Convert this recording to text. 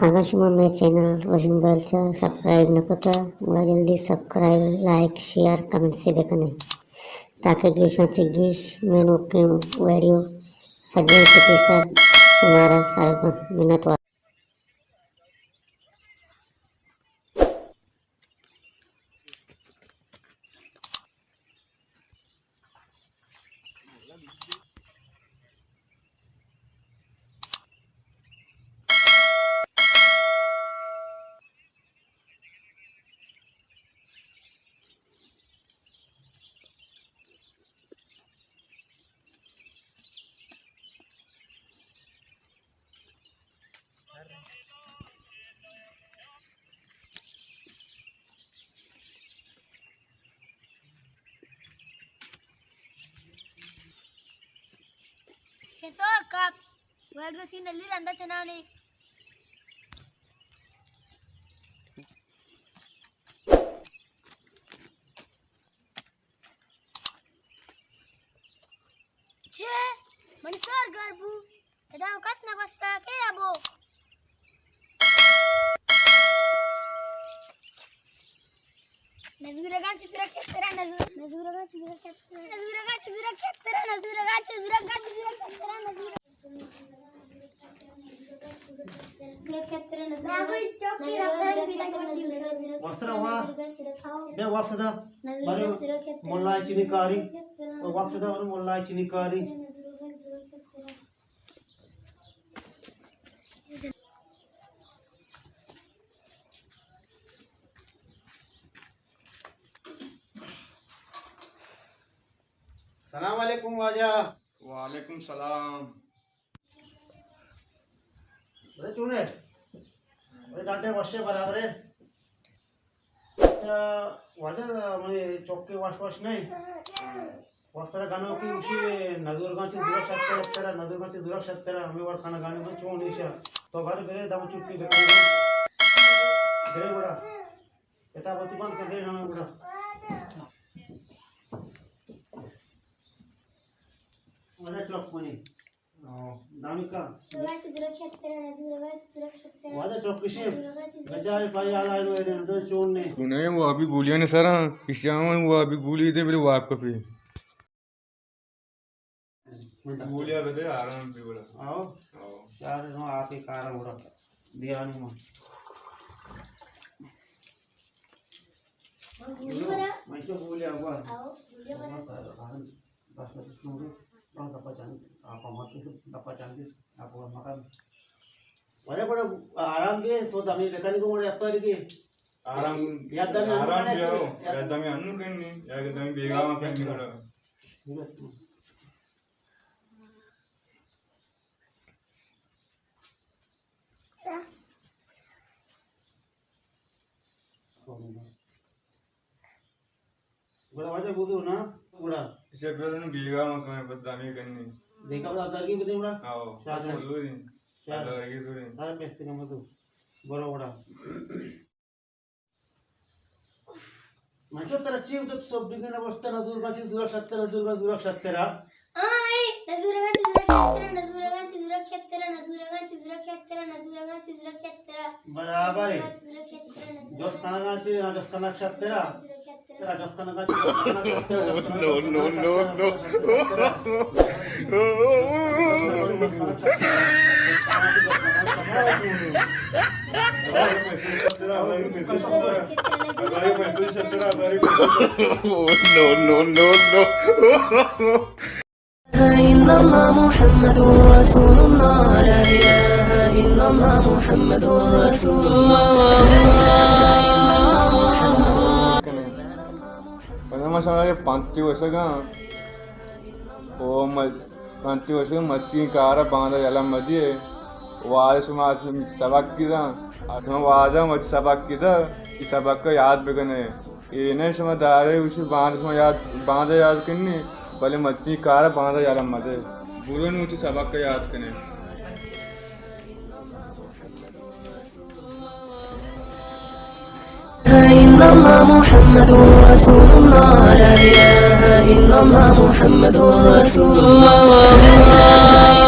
اگاں شما مئے چینل وژن بیلچ ءَ سبسکرائب نہ کتہ، گڑا جلدی سبسکرائب، لائک، شیئر، کمنٹس بکنے، تاکہ گیشاں چہ گیش مئے نوکیں ویڈیو سجہیں سٹی سر شمارا سر بنت۔ منت وار۔ پسر کپ، ویڈیو سین علی رندا چنانی۔ چے؟ منی سر گر بو۔ ادا کس نہ گوستا کہ ابو۔ نزورگاں چہ زورگ شترا نزور، نزورگاں چہ زورگ شترا، نزورگاں چہ زورگ شترا، نزورگاں چہ زورگ، گاں چہ زورگ شترا نزور۔ واسطہ وا، بیا واپس دا۔ بارے ملا چینی کاری۔ تو واپس دا، بارے ملا چینی کاری۔ سلام علیکم واجہ۔ وعلیکم سلام۔ بڑے چونے؟ بڑے ڈاڈے وشے برابرے؟ اچھا، واجہ منی چوکے وش وش نہیں؟ واسطہ گنوکی اوشی نزورگاں چہ زورگ شترا، نزورگاں چہ زورگ شترا، ہمیں وڑ کھانا گانے میں چون ایشا۔ تو بھر برے دم چپی بکنے۔ برے بڑا۔ کتاب وتی بند کن، برے ہمیں بڑا۔ واجہ چوک منی۔ ہاں۔ دامی کا۔ واجہ چوک کشی۔ بچارے پائی آلا آلو ہے، دو چون نے۔ تو نہیں، وہ ابھی گولیاں نے سرا، کشیاں وہ ابھی گولی دے، بلے وہ آپ کا پی۔ گولیاں بدے، آرام بی بڑا۔ آؤ۔ آؤ۔ شاید ہم آپ ہی کارا بڑا۔ دیانی ماں۔ میں تو گولیاں ہوا۔ آؤ، گولیاں بدے۔ بس، بس، بس، بس، گپا چاند، آپ مت، گپا چاند، آپ مکان۔ بڑے بڑے آرام دے، تو دمی بکن کو بڑے اپر کے۔ آرام، یاد دمی آرام انو دے، کرے، یاد دمی انو کرنی، یا کہ دمی بیگاہ کرنی بڑا۔ گڑا واجہ بودو نا، گڑا۔ اسے پہلے نو بیگا ما کمے بدنامی کرنی۔ دیکھا بدا دار کی بدے گڑا؟ آؤ۔ شاہ بس۔ ضروری۔ شاہ۔ اللہ کی ضروری۔ سارے پیسے کم تو۔ برو گڑا۔ من چو ترا چی تو سب دیگه نہ بوشتا، نزورگا چی زورا شتر، نزورگا زورا شترا۔ آئی، نزورگاں چہ زورگ شترا، نزورگاں چہ زورگ شترا، نزورگاں چہ زورگ شترا، نزورگاں چہ زورگ شترا۔ برابر ہے۔ نزورگاں چہ زورگ شترا، نزورگاں چہ زورگ شترا۔ جستانگاں چہ، جستانگ شترا۔ ترا جستانگاں چہ، جستانگ شترا۔ No, no, no, no. No, no, no, no. إلا الله محمد رسول الله، لا إله إلا الله محمد رسول الله. پدا ما شمارا پنتی وشگاں۔ او م-، پنتی وشگاں، مچی کارا باندا یلہ مدیے۔ واجہ شما سبق گدا۔ شما واجہ مچ سبق گدا، ای سبق یاد بکنے۔ اے نہ شما دارے گوشی باندا شما یاد، باندا یاد کنی، بلے مچی کارا باندا یلہ مدے۔ برو نوں وتی سبق یاد کنے۔ إلا الله محمد رسول الله، لا إله إلا الله محمد رسول الله.